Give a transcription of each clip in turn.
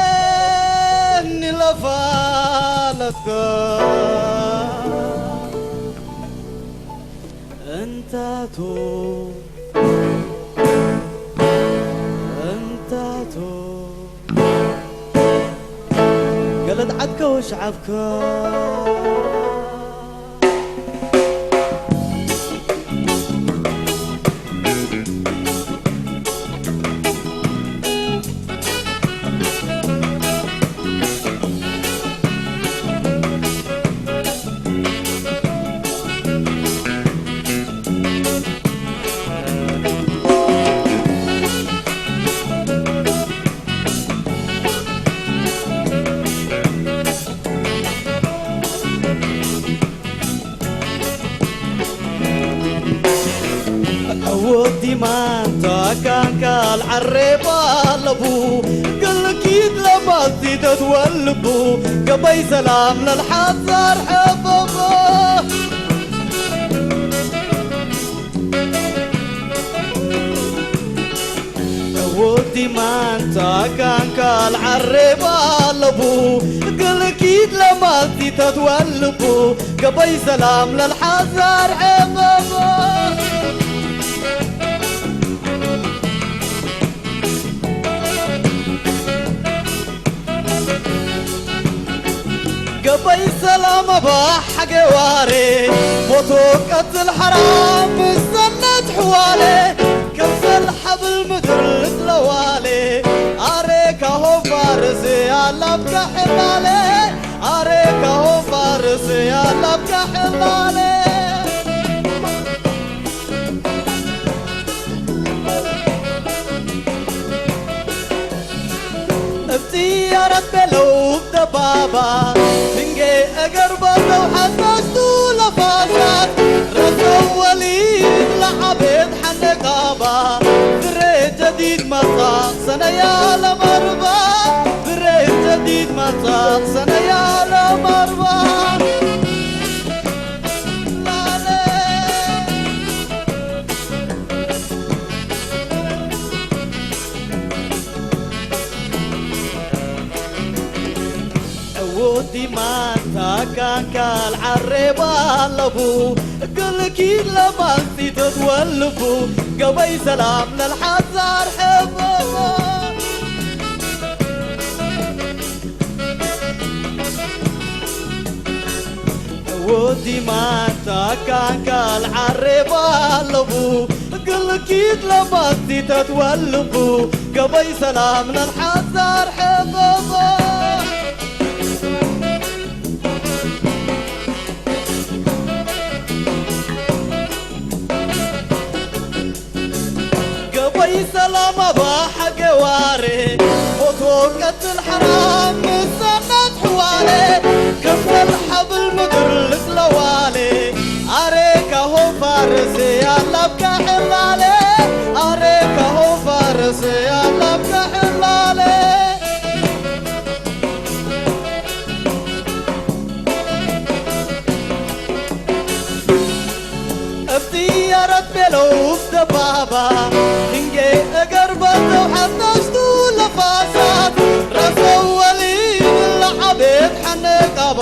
ወበጽሐኒ ለፋለትካ እንታቶ፣ እንታቶ፣ ገለድ ዓድካ ወሽዓብካ። ወዲ ማንታ ካንካል ዓሬባ ኣለቡ፣ ግልኪት ለማቲ ተትወልቡ፣ ገበይ ሰላም ለልሓዛር ሐበቦ። ወዲ ማንታ ካንካል ዓሬባ ኣለቡ፣ ግልኪት ለማቲ ተትወልቡ፣ ገበይ ሰላም ለልሓዛር ሐበቦ። ገበይ ሰላም ኣባ ሓጌዋሬ፣ ሞቶ ቀትል ሓራም ምሰነት ሕዋሌ፣ ከምሰል ሓብል ምድር ልትለዋሌ፣ ኣሬ ካሆ ፋርስ ኣላብካ ሕላሌ፣ ኣሬ ካሆ ፋርስ ኣላብካ ሕላሌ። እብቲ ኣራት ቤለው ደባባ፣ ፍንጌ እገር ባለው ሓዛዝቱ ለፋሳት፣ ረሰው ወሊድ ለዓቤት ሓነቃባ፣ ብሬ ጀዲድ መጻእ ሰነያ ለመርባ፣ ብሬ ጀዲድ መጻእ ሰነያ ለመርባ። ዕውዲ ማንታ ካንካል ዓሬባ ኣለቡ፣ ግልኪት ለማንሲ ተትወልቡ፣ ገበይ ሰላም ለልሓዛር ሕበቦ። ወዲ ማንታ ካንካል ዓሬባ ኣለቡ፣ ግልኪት ለማንሲ ተትወልቡ፣ ገበይ ሰላም ለልሓዛር ሕበቦ። ገበይ ሰላም ኣባ ሓገዋሬ፣ ሞቶ ቀትል ሓራም ምሳናት ሕዋሌ፣ ከሰል ሓብል ምድር ልስለዋሌ፣ ኣሬ ካሆ ፋርስ ኣላብካ ሕላሌ፣ ኣሬ ካሆ ፋርስ ኣላብካ ሕላሌ። እብቲ ኣራት ቤለው ደባባ፣ ድንጌ እገር በተው ሓታሽቱ ለፋሳት፣ ረሰው ወሊድ ለዓቤት ሓነቃባ፣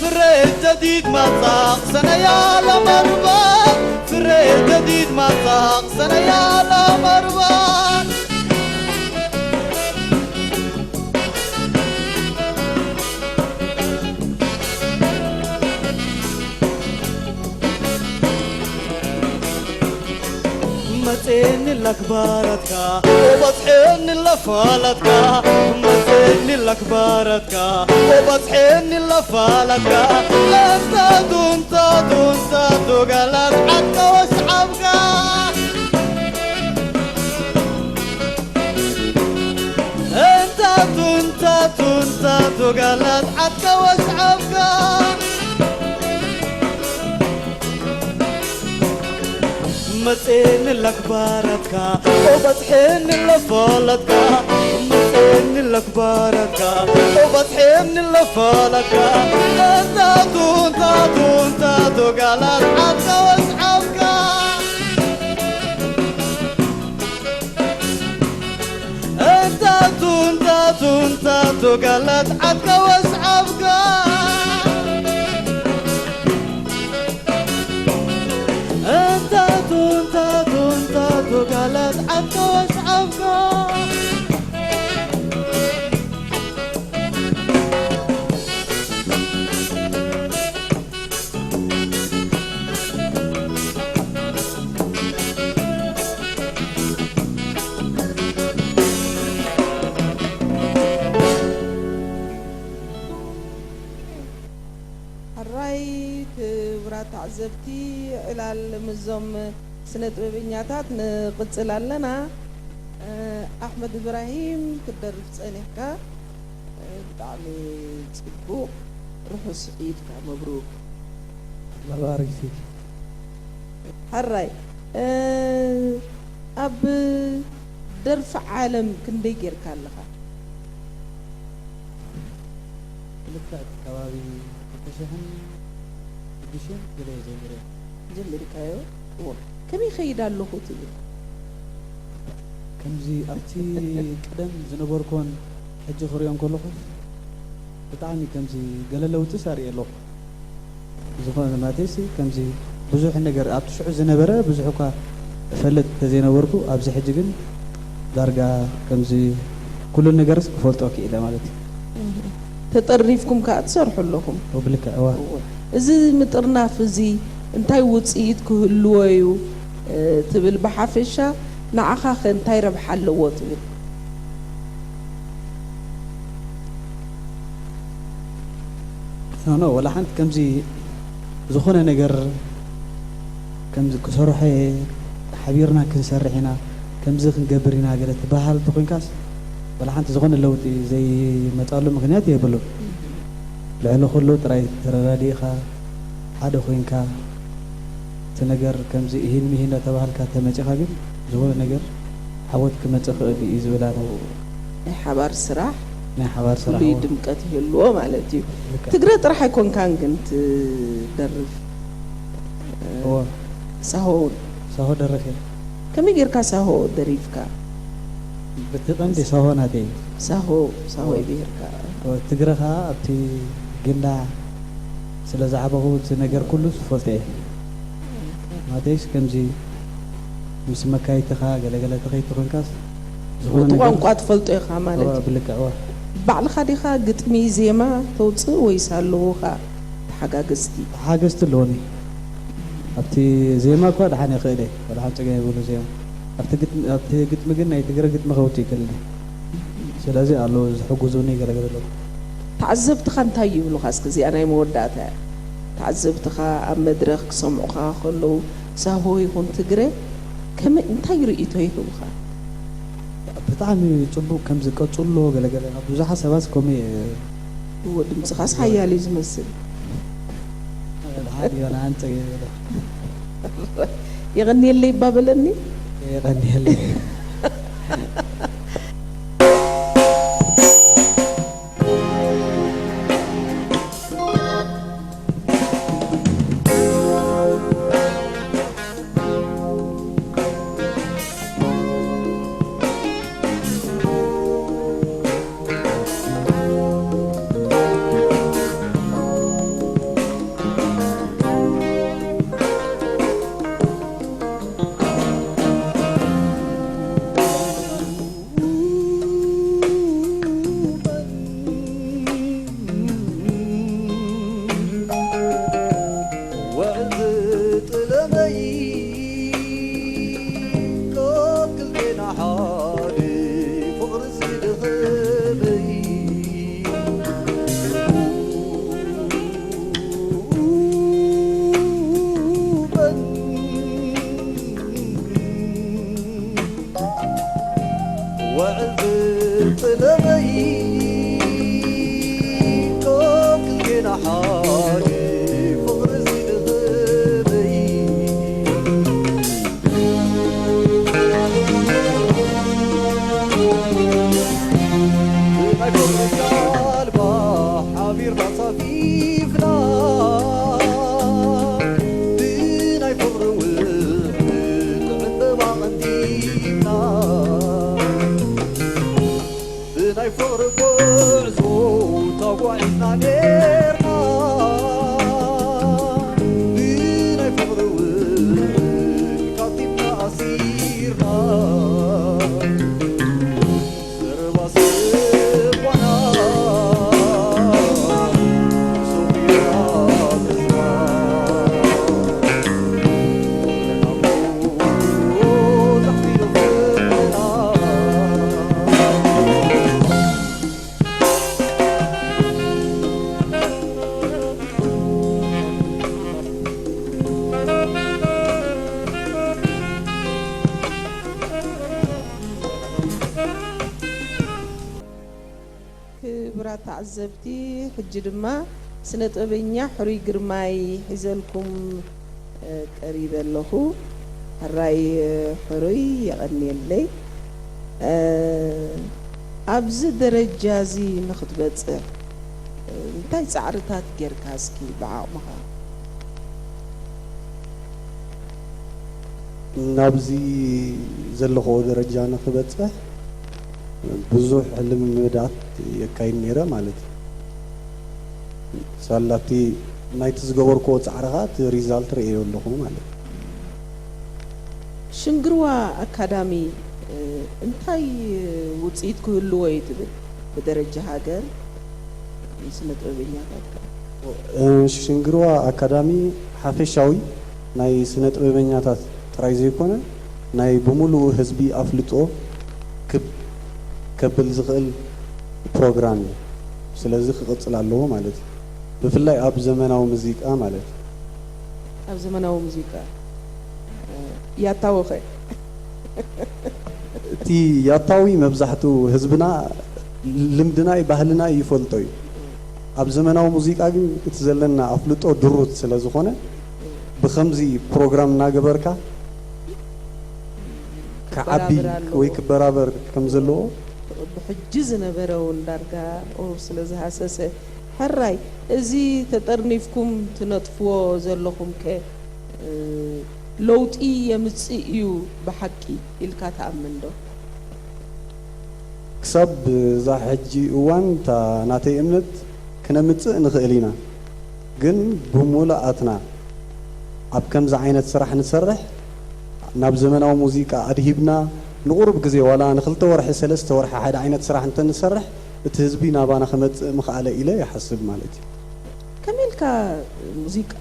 ፍሬ ጀዲድ ማጻቕ ሰነያ ለመርባ፣ ፍሬ ጀዲድ ማጻቕ ሰነያ ለመርባ። መጼኒ ለክባረትካ፣ ወበጽሐኒ ለፋለትካ። መጼኒ ለክባረትካ፣ ወበጽሐኒ ለፋለትካ። ለንታቱ፣ እንታቱ፣ እንታቱ፣ ገላት ዓድካ ወስዓብካ። እንታቱ፣ እንታቱ፣ እንታቱ፣ ገላት ዓድካ ወስዓብካ። መጼኒ ለክባረትካ፣ ኦበጽሐኒ ለፋለትካ። መጼኒ ለክባረትካ፣ ኦበጽሐኒ ለፋለትካ። እንታቱ፣ እንታቱ፣ እንታቱ፣ ገላት ዓድካ ወስዓብካ። ቱንታቱ ጋላት ዓድካ ወስዓብካ። እንታቱ፣ እንታቱ፣ እንታቱ ጋላት ዓድካ ወስዓብካ። ሕራይ ክቡራት ተዓዘብቲ፣ ዕላል ምስዞም ስነ ጥበበኛታት ንቕጽል ኣለና። ኣሕመድ እብራሂም ክትደርፍ ጸኒሕካ፣ ብጣዕሚ ጽቡቕ፣ ርሑስ ዒድካ፣ መብሩክ። መባረክ ፊክ። ሕራይ፣ እ፣ ኣብ ደርፊ ዓለም ክንደይ ጌርካ ኣለኻ? ክልተ እቲ ከባቢ ክልተ ሽሕን ሽዱሽተን ገለ እየ ጀሚረ። ጀሚርካዮ? እዎ። ከመይ ይኸይድ ኣለኹ ትብል? ከምዚ ኣብቲ ቀደም ዝነበርኩን ሕጂ ክሪኦ እንከለኹ ብጣዕሚ ከምዚ ገለ ለውጥስ ኣርእየ ኣለኹ። ዝኾነ ማለተይሲ ከምዚ ብዙሕ ነገር ኣብቲ ሽዑ ዝነበረ ብዙሕ እኳ እፈልጥ ተዘይነበርኩ፣ ኣብዚ ሕጂ ግን ዳርጋ ከምዚ ኩሉ ነገርስ ክፈልጦ ክኢለ ማለት እዩ። እህ። ተጠሪፍኩም ከኣ ትሰርሑ ኣለኹም። ብልክዕ፣ እዋ። እዎ። እዚ ምጥርናፍ እዚ እንታይ ውጽኢት ክህልዎ እዩ፣ እ፣ ትብል ብሓፈሻ ንዓኻ ከ እንታይ ረብሓ ኣለዎ ትብል? ኖ፣ ኖ፣ ወላ ሓንቲ ከምዚ ዝኾነ ነገር ከምዚ ክሰርሖ እየ፣ ሓቢርና ክንሰርሕ ኢና፣ ከምዚ ክንገብር ኢና ገለ ትበሃል እንተኾይንካስ፣ ወላ ሓንቲ ዝኾነ ለውጢ ዘይመጻሉ ምኽንያት የብሉን። ልዕሊ ኩሉ ጥራይ ተረዳዲእኻ፣ ሓደ ኮይንካ፣ እቲ ነገር ከምዚ እሂን ምሂን እናተባሃልካ ተመጺኻ ግን፣ ዝኾነ ነገር ዓወት ክመጽእ ክእል እዩ ዝብል ኣነ። ናይ ሓባር ስራሕ ናይ ሓባር ስራሕ፣ ፍሉይ እዎ። ድምቀት ይህልዎ ማለት እዩ። ልክዕ። ትግረ ጥራሕ ኣይኮንካን ግን ትደርፍ፣ እዎ። ሳሆ እውን። ሳሆ ደርፍ እየ። ከመይ ጌርካ ሳሆ ደሪፍካ? በቲ ቀንዲ ሳሆ ናተይ እዩ። ሳሆ፣ ሳሆ እዎ። እዩ ብሄርካ። እዎ፣ ትግረ ኸዓ ኣብቲ ግንዳዕ ስለ ዝዓበኹ እቲ ነገር ኩሉ ዝፈልጦ እየ። ማለተይስ ከምዚ ምስ መካይትኻ ገለገለ ተኸይድ ተኾይንካስ ዝኾነ እቲ ነገር ቋንቋ ትፈልጦ ኢኻ ማለት እዎ፣ እዩ። ብልክዕ፣ እዎ። ባዕልኻ ዲኻ ግጥሚ፣ ዜማ ተውጽእ ወይስ ኣለዉኻ ተሓጋገዝቲ? ተሓገዝቲ ኣለዉኒ። ኣብቲ ዜማ እኳ ደሓን እየ ክእል እየ፣ ወላ ሓንቲ ጸገም የብሉ ዜማ። ኣብቲ ግጥሚ፣ ኣብቲ ግጥሚ ግን ናይ ትግረ ግጥሚ ከውጽእ ይክእል እየ። ስለዚ ኣለዉ ዝሕግዙኒ ገለገለ ኣለዉ። ተዓዘብትኻ እንታይ ይብሉኻ? እስከ እዚኣ ናይ መወዳእታ እያ። ተዓዘብትኻ ኣብ መድረኽ ክሰምዑኻ ከለዉ ሳሆ ይኹን ትግረ ከመይ፣ እንታይ ርእይቶ ይህቡኻ? ብጣዕሚ ጽቡቕ፣ ከምዚ ቀጽሎ ገለገለ። ብዙሓት ሰባት ከምኡ እየ እዎ፣ ድምጽኻስ ሓያል እዩ ዝመስል። ደሓን እዮ፣ ንዓን ጸገም የብሉን። የቐንየለይ እባ በለኒ። የቐንየለይ። ፍቕሪ ጉዕዞ ተጓዒዝና ኔርና፣ ብናይ ፍቕሪ እውን ካቲምና ኣሲርና። ዘረባ ስኳና ሶፊያ ተስፋ ክቡራት ተዓዘብቲ፣ ሕጂ ድማ ስነ ጥበበኛ ሕሩይ ግርማይ ሒዘልኩም፣ እ፣ ቀሪበ ኣለኹ። ሕራይ፣ እ፣ ሕሩይ የቐንየለይ። እ፣ ኣብዚ ደረጃ እዚ ንኽትበጽሕ፣ እ፣ እንታይ ጻዕርታት ጌርካ እስኪ ብዓቕምኻ? ናብዚ ዘለኹዎ ደረጃ ንኽበጽሕ ብዙሕ ልምምዳት የካይድ ነይረ ማለት እዩ። ሳላቲ ናይቲ ዝገበርክዎ ጻዕሪ ኸኣ እቲ ሪዛልት ርእዮ ኣለኹ ማለት እዩ። ሽንግርዋ ኣካዳሚ፣ እ፣ እንታይ ውጽኢት ክህልዎ እዩ ትብል? ብደረጃ ሃገር ንስነ ጥበበኛታት ከ? እ፣ ሽንግርዋ ኣካዳሚ ሓፈሻዊ ናይ ስነ ጥበበኛታት ጥራይ ዘይኮነ፣ ናይ ብምሉኡ ህዝቢ ኣፍልጦ ክብ ከብል ዝኽእል ፕሮግራም እዩ። ስለዚ ክቕጽል ኣለዎ ማለት እዩ። ብፍላይ ኣብ ዘመናዊ ሙዚቃ ማለት እዩ። ኣብ ዘመናዊ ሙዚቃ፣ እ፣ ያታወኸ? እቲ ያታዊ መብዛሕትኡ ህዝብና ልምድና እዩ፣ ባህልና እዩ፣ ይፈልጦ እዩ። ኣብ ዘመናዊ ሙዚቃ ግን እቲ ዘለና ኣፍልጦ ድሩት ስለ ዝኾነ፣ ብኸምዚ ፕሮግራም እናገበርካ ክዓቢ ክበራበር ኣለዎ። ወይ ክበራበር ከም ዘለዎ፣ ብሕጂ ዝነበረ እውን ዳርጋ ኦር ስለ ዝሃሰሰ፣ ሕራይ፣ እዚ ተጠርኒፍኩም ትነጥፍዎ ዘለኹም ከ፣ እ፣ ለውጢ የምጽእ እዩ ብሓቂ ኢልካ ትኣምን ዶ? ክሳብ እዛ ሕጂ እዋን እታ ናተይ እምነት ክነምጽእ ንኽእል ኢና፣ ግን ብሙሉኣትና ኣብ ከምዚ ዓይነት ስራሕ ንሰርሕ፣ ናብ ዘመናዊ ሙዚቃ ኣድሂብና ንቑሩብ ግዜ ዋላ ንክልተ ወርሒ ሰለስተ ወርሒ ሓደ ዓይነት ስራሕ እንተንሰርሕ እቲ ህዝቢ ናባና ክመጽእ ምኽኣለ ኢለ ይሓስብ ማለት እዩ። ከመይ ኢልካ ሙዚቃ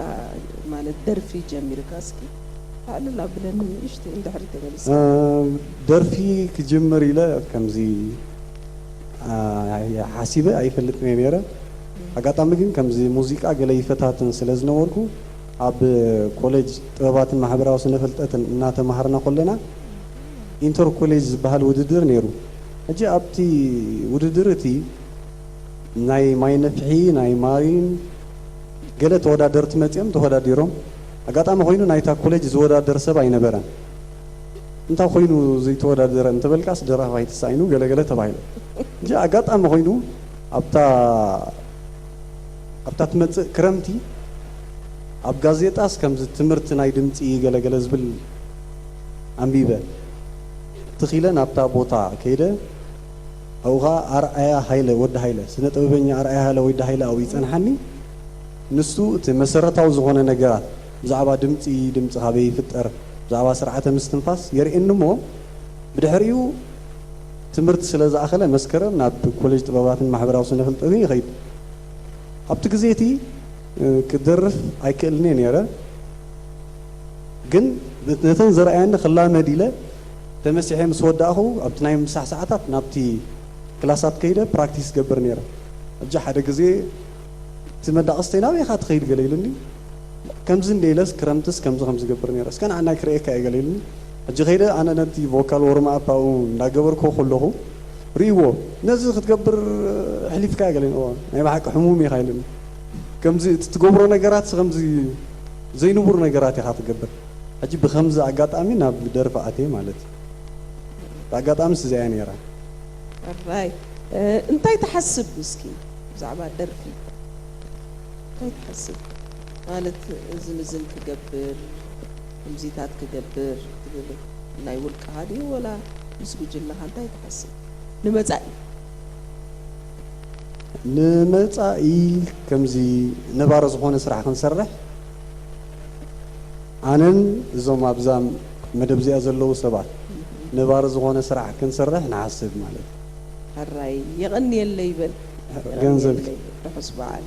ማለት ደርፊ ጀሚርካ? እስኪ ኣዕልል ኣብለኒ ንእሽተይ እንድሕሪ ተመሊስካ። እ፣ ደርፊ ክጅምር ኢለ ከምዚ፣ አ፣ ሓሲበ ኣይፈልጥን እየ ነይረ። ኣጋጣሚ ግን ከምዚ ሙዚቃ ገለ ይፈታትን ስለ ዝነበርኩ ኣብ ኮሌጅ ጥበባትን ማሕበራዊ ስነ ፍልጠትን እናተማሃርና ከለና ኢንተር ኮሌጅ ዝበሃል ውድድር ነይሩ። ሕጂ ኣብቲ ውድድር እቲ ናይ ማይ ነፍሒ፣ ናይ ማሪን ገለ ተወዳደርቲ መጺኦም ተወዳዲሮም። ኣጋጣሚ ኮይኑ ናይታ ኮሌጅ ዝወዳደር ሰብ ኣይነበረን። እንታይ ኮይኑ ዘይተወዳደረ እንተበልካስ ደራፋይ ተሳኢኑ ገለ ገለ ተባሂሉ። እንጂ ኣጋጣሚ ኮይኑ ኣብታ፣ ኣብታ ትመጽእ ክረምቲ ኣብ ጋዜጣስ ከምዚ ትምህርቲ ናይ ድምጺ ገለ ገለ ዝብል ኣንቢበ። ትኺለ ናብታ ቦታ ከይደ። ኣብኡ ኸኣ ኣርኣያ ሃይለ፣ ወዲ ሃይለ፣ ስነ ጥበበኛ ኣርኣያ ሃይለ፣ ወዲ ሃይለ ኣብኡ ይጸንሓኒ። ንሱ እቲ መሰረታዊ ዝኾነ ነገራት ብዛዕባ ድምጺ፣ ድምጺ ካበይ ይፍጠር፣ ብዛዕባ ስርዓተ ምስትንፋስ የርእየኒ እሞ፣ ብድሕሪኡ ትምህርቲ ስለ ዝኣኸለ መስከረም ናብ ኮሌጅ ጥበባትን ማሕበራዊ ስነ ፍልጠትን ይኸይድ። ኣብቲ ግዜ እቲ፣ እ፣ ክደርፍ ኣይክእልን እየ ነይረ። ግን ነተን ዘርኣያኒ ክላመድ ኢለ ተመሲሐ ምስ ወዳእኹ፣ ኣብቲ ናይ ምሳሕ ሰዓታት ናብቲ ክላሳት ከይደ ፕራክቲስ ገብር ነይረ። ሕጂ ሓደ ግዜ፣ "እቲ መዳቕስተይ ናበይ ኢኻ ትኸይድ?" ገለ ኢሉኒ። ከምዚ እንደ ኢለስ ክረምትስ ከምዚ ከምዚ ገብር ነይረ። "እስከ ንዓናይ ክርእየካ እየ" ገለ ኢሉኒ። ሕጂ ከይደ ኣነ ነቲ ቮካል ዎርም ኣፕ ኣብኡ እንዳገበርኩ ከለኹ ርእይዎ፣ "ነዚ ክትገብር ኣሕሊፍካ" ገለ ኢልዎ። "ናይ ብሓቂ ሕሙም ኢኻ" ኢሉኒ። ከምዚ እቲ ትገብሮ ነገራት ከምዚ ዘይንቡር ነገራት ኢኻ ትገብር። ሕጂ ብኸምዚ ኣጋጣሚ ናብ ደርፊ ኣትየ ማለት እዩ። ኣጋጣሚ እዚኣ እያ ነይራ። ኣራይ፣ እ፣ እንታይ ትሓስብ እስኪ ብዛዕባ ደርፊ? እንታይ ትሓስብ? ማለት እዝን እዝን ክገብር፣ ከምዚታት ክገብር ትብል ናይ ውልቅኻ ድዩ ወላ ምስ ጉጅለኻ? እንታይ ትሓስብ ንመጻኢ? ንመጻኢ ከምዚ ነባሪ ዝኾነ ስራሕ ክንሰርሕ ኣነን እዞም ኣብዛ መደብ እዚኣ ዘለዉ ሰባት ነባሪ ዝኾነ ስራሕ ክንሰርሕ ንሓስብ ማለት እዩ። ሕራይ የቐንየለይ ይበል። ገንዘብ ርሑስ በዓል።